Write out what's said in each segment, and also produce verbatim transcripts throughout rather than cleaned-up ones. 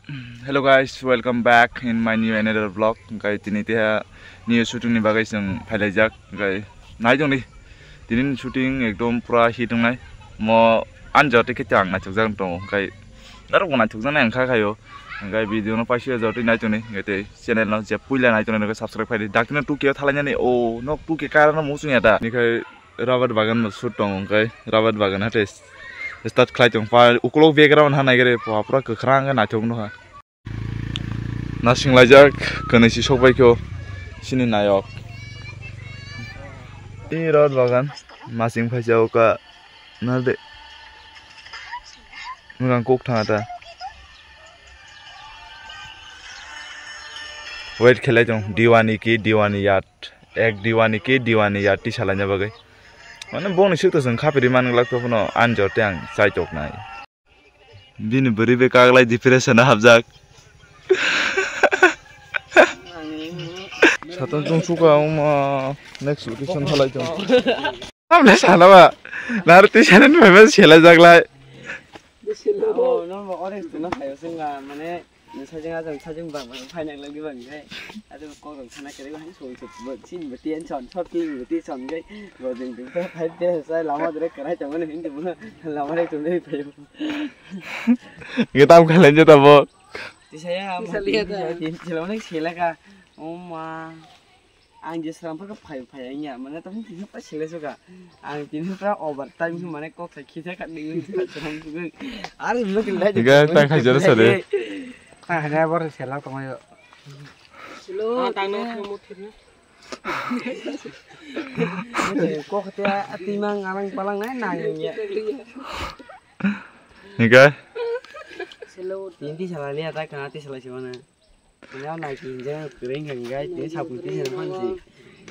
Hello guys, welcome back in my new another vlog. Hwnkhe tini teha new shooting ni bagwi chwng phailaijak. Hwnkhe naitongdi, tini ni shooting ekdom pura hit wngnai. Mo anjor tei khe ang naithokjak tongo. Hwnkhe norok bo naithokjaknai wngkha khaio. Hwnkhe video no paisa jotoi naitongdi. Hwnkhe tei channel no je puila naitongdi, subscribe khaidi. Dakti no two K o thalainani. O nok two K kara no muchung ya da. Nikhai Rubber bagan no shoot tongo, hwnkhe rubber bagan hate start khlai tong pa, ukulok background ha naigere pa, pura kwkhwrang khe naithok nukha. Nasing laijak, kwnwi si sokbai kho, sini nayok. I rubber bagan, masing phaisa oka, nade. Nwng kok thang ta. Wait khlai tong, diwani ki, diwani yat. Ek diwani ke diwani ya twi salaina bagwi. Mane bongni swk to chwng khapiri man glak to phano anjor tei ang chaitok nai. Bini bwrwi be kaglai depression o hapjak. Satung chung suka wngma next location halai tong. Amle sana ba. Nar twi sana ni bai sela jaglai. Oh, no, no, orange to no khayo singa, mane. Sajeng ajang sajeng bang bang phaina glak di bang khe. Ado kok rok sana kere bang soi soi bo chin bo tien chon chot tien bo tien chon khe. Bo jeng jeng to phai te sai lama dre krai chong ne hin de bo lama re chong ne phai. Ge tam khala je ta bo. Ti saya am Ti saliya ta. Tin chilo ne sela ka. O ma. Ang je sram phaka phai phai ang ya, mane tamo tini pa sele suka. Ang tini pa over time mane kok sai khisa ka ding sram suka. Ar mo kin lai. Ga ta khai jara sare. Ta hanya bor sela tong yo. Selo tang no mo thir na. Kok te ati mang arang palang nai nang ya. Higa. Selo tini sala le ta ka ti sala sibana. Punya naiki hinjak kwrwng khe hwnkhe tini sapung twi se phan si.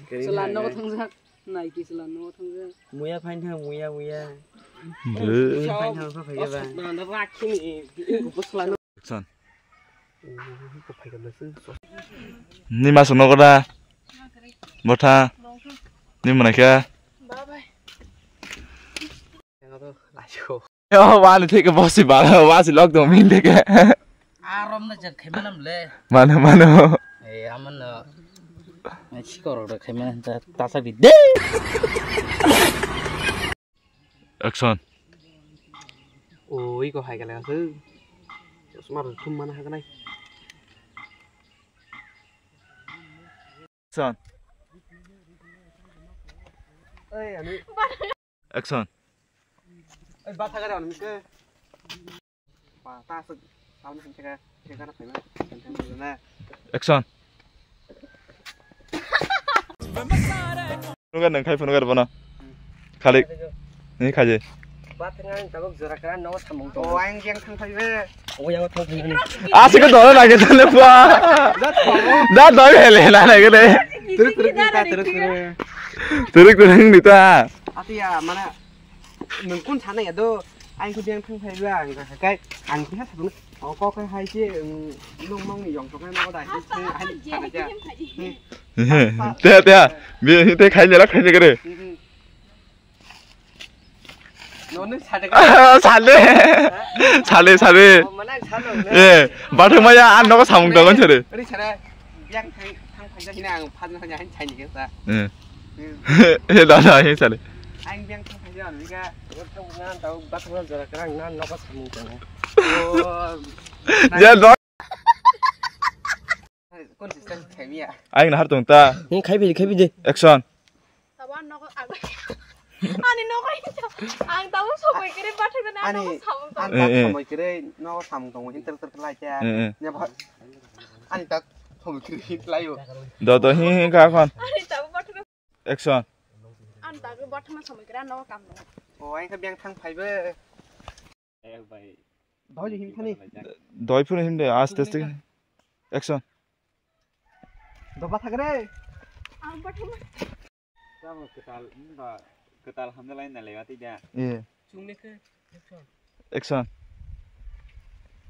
Kwrwng Chwla nogo khe. Thangjak, naiki chwla nogo thangjak. Muya phain thang muya muya. Bwrwi. Muya phain thang sa phai ba. Action. Ni mas nogo da. Botha. Ni mwnai kha. Bye bye. Yo, wani theke bosi ba, wasi lok dong min theke. Arom na jet khaima nam le. Mano, mano. Eh, aman no. Ai, chikor rok khaima ta, ta sa bi de. Action. Oi, ko hai gale asu. Chosma rok thum mana hagnai. Action. Oi, ani. Action. Oi, ba thaga da, ani ke. Pa, ta su, ta ni thega, thega na, thega na. Action. Phunukar nang khai phunukar bono. Khalik. Ni khaje. Ba thaga ni tabuk jora kara no samung to. O, ang yang thang thang be. O, yang thang thang be. Asik ko dolo lagi thang le ba. Da dolo hele na lagi de. Turuk turuk ni ta, turuk turuk. Turuk turuk ni ta. Ati ya, mana Nwng kun sana ya do, ang khe beng thang phai ba, ang khe kai, ang khe sa thung, o kok khe hai se, nwng mong ni yong thok no da, hai thung, hai sana ja. Te, te, bi, te khai ne la khai ne kare. No, nwng sa de. Sale. Sale, sale. O, mana sa no. Eh, bathang maya, an nogo samung dogon sare. Ri sana, beng thang, thang phai ja hina, ang phan thang ja hin chai ni ke sa. Eh. He dada, he sale. Ang beng thang phai ja, ani ga. Ngan tau bathang jora kerang nan nogo samung tong. Oh. Ya, do. Kon sistem khaimiya. Aing nahar tong ta. He khai bi, khai bi de. Action. Tabo ang nogo, ang, ani nogo hinto. Ang tabo somoi kere bathang na nogo samung tong. Ani tak somoi kere nogo samung tong, hinter ter kelai cha. Eh, eh. Ya ba. Ani tak somoi kere hit layo. Do, do, hi, hi, ka kon. Ani tabo bathang. Action. Ang tabo bathang somoi kere nogo kam no. O, ang khe beng thang phai be. Doi him thani. Doi phuru him de, aste aste. Action. Doba thak re. Ang bathang. Tamo kwtal, ba, kwtal hamjak lai na lewa tida. Eh. Chungni khe. Action.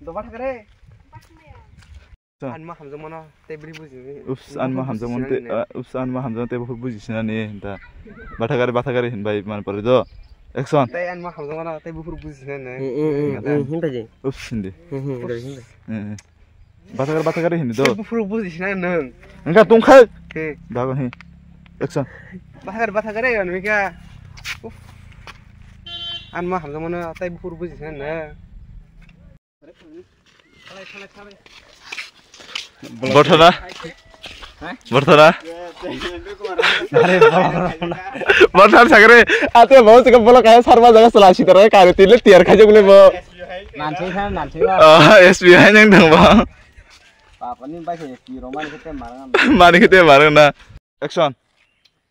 Doba thak re. Action. Anma hamjak mano, tei bwrwi buji. Ups, anma hamjak mano, tei, ah, ups, anma hamjak mano, tei buphuru buji sinani, da. Bathagari, bathagari hinbai man pore do. Action. Tei anma hamjak mano, tei buphuru buji sinani. Hmm, hmm, hmm, hmm, hinbai je. Ups, hindi. Hmm, hmm, hinbai, hinbai. Hmm, hmm. Bathakar, bathakar hini do. Buphuru bujisina nwng. Engka tongkha. He. Dagon he. Action. Bathakar, bathakar ya nwng ka. Uf. An ma hamjak mano tai buphuru bujisina nwng. Borthana. Borthana. Borthana sagre. Ate bo se bola kaya sarma jaga sala sitara kare tile tiar khaje bole bo. Nanti kan nanti. Oh, S B I nang dong ba. Papa ni bai se pi romani kete marang. Mani kete marang na. Action.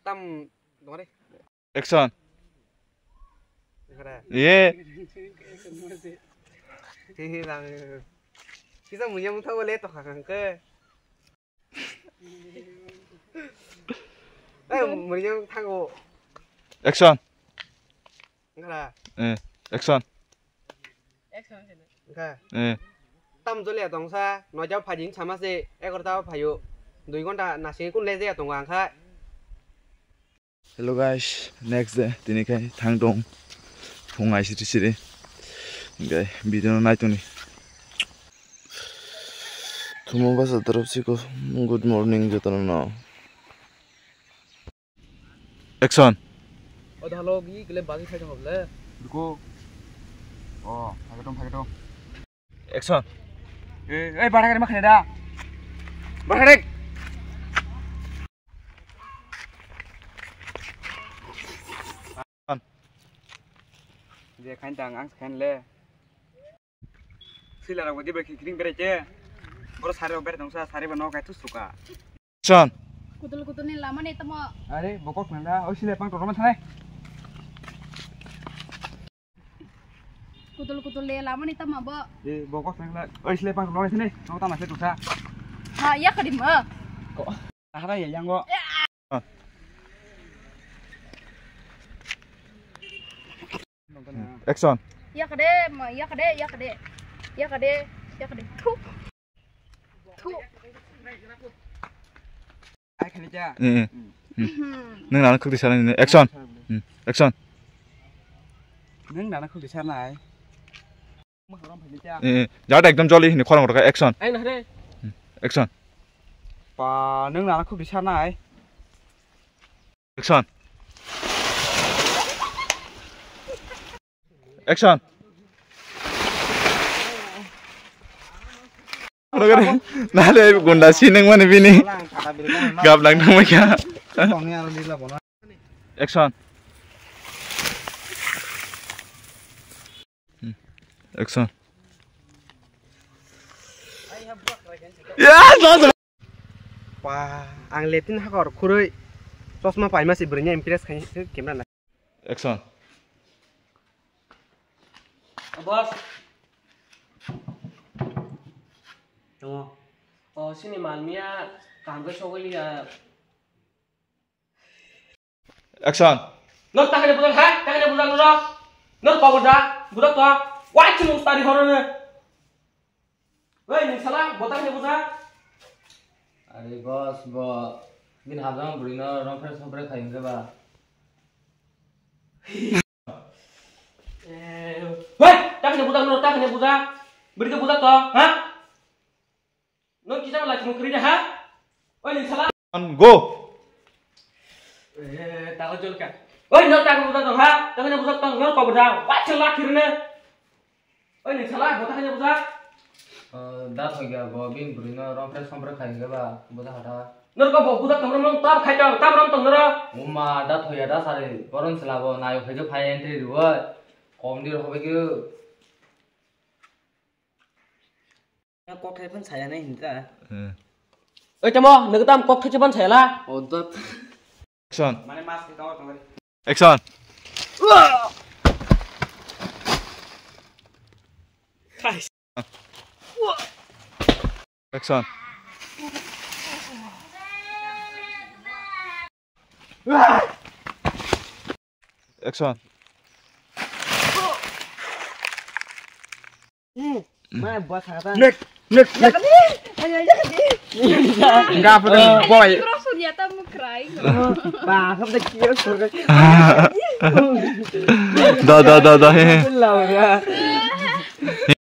Tam dore. Action. Kara. Ye. Hehe bang. Kisa muya mutha bole to khang ke. Eh, muya mutha go. Action. Kara. Eh, action. Action. Kha. Eh. Tam jole tongsa, noida phajing sama se, egarota phayo. Dui ghonta nasing kun le je tongo ang kha. Hello guys, next day tini khai thang tong phung ai siri siri. Guys, video no nai toni. Thumo basa dorop siko good morning jotono no. Action. O dalo gi kle bagi khai tong le. Duko. Oh, phage tong, phage tong. Action. Eh, eh, bara gari ma khane da. Bara gari. Je khain tang ang khain le. Sila rok di bai kring bere che. Boro sari rok bere tongsa sari ba nok ai tu suka. Action. Kutul kutul ni lama ni tamo. Are bokok nanda oi sile pang toroma thai. Kutul kutul le lama ni tamo bo. E bokok nanda oi sile pang toroma thai. Nok tama se tusa. Ha ya kadi ma. Ko. Ahara ya yango. Action. Yakade, ma, yakade, yakade. Yakade, yakade. Thu. Thu. Ai khani ja. Eh, eh. Hmm. Nang nana khukti sana ni action. Hmm. Action. Nang nana khukti sana ai. Eh, eh. Jat ekdom joli hini khorang rokha action. Ai na re. Hmm. Action. Pa nang nana khukti sana ai. Action. Action. Nale gunda sineng mani bini. Gap lang thangma kya. Action. Hmm. Action. Ya, Pa, ang letin hakor khurui chosma paima si bwrwini impress khai kemra na. Action. Boss. Tongo. O sini malmia kaham khe sogwi liya. Action. Nor takane bujak ha? Takane bujak nor? Nor kobor da? Bujak to? Wai chini ustadi horo ne. Wei, ni sala, bo takane bujak? Are boss, bo. Bini hajang buri no romphre somphre khai hingke ba. Eh, wei, takane bujak nor, takane bujak. Buri ke bujak to, ha? Nor kisa lachimo kri ha? Oi, ni sala. On go. Eh, tago jol ka. Oi, nor tago buda tong ha? Tago ne buda tong, nor ko buda. Wa chela kirne. Oi, ni sala, buda kanya buda. Da thoi ga bo bin buri no rom pre som pre khai ga ba buda hata. Nor ko bo buda tong rom tab khai tong, tab rom tong nor. Uma da thoi ya da sari, boron sela bo nayo khai ga phai entry riwoi. Kom dir hobe ge. Kokthai phan saya nai hinta. Hmm. Oi, tamo, nang tam kokthai se phan saya la. Oh, dot. Action. Mane mas ke tawar tawar. Action. Action. Action. Hmm. Mana buat sangat. Nek, nek, nek. Enggak apa tuh, boy. Terus ternyata mau cry. Bah, apa tuh kira suruh. Dah, dah, dah, dah. Lah ya.